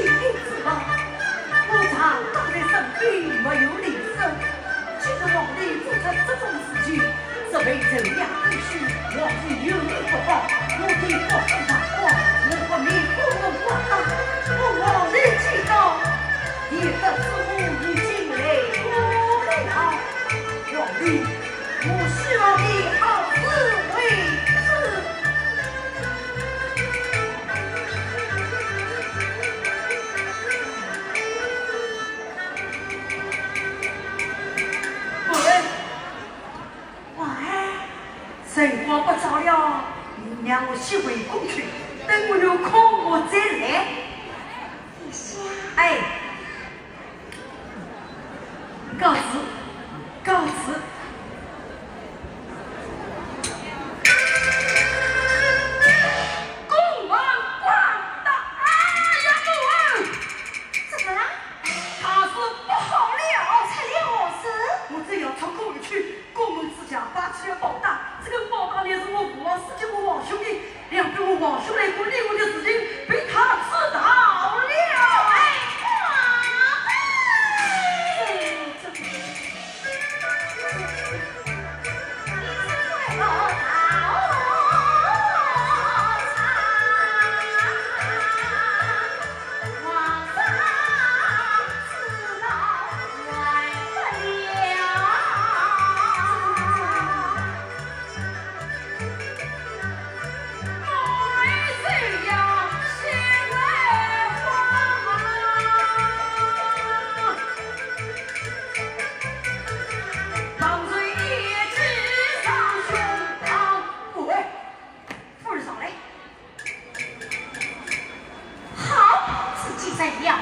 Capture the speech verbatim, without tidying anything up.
之王，我常打在身边没有离身，今日皇帝做出这种事情，这位镇压秩序，皇帝有何不报？我的国政大官，我不免不问不答，我皇帝知道，也得知我已经来过了。皇帝，我希望你好自为之。 喂，喂，辰光不早了，你让我先回宫去，等我有空我再来。殿下。哎。 告辞，告辞。恭王驾到！哎呀，母后！怎么了？大事不好了！出了何事？我正要出宫而去，宫门之下拔起了宝刀，这根宝刀乃是我父王赐给我皇兄的， 两个我王兄来过例会的事情被他知道了。哎，夫人上来。好，自己在了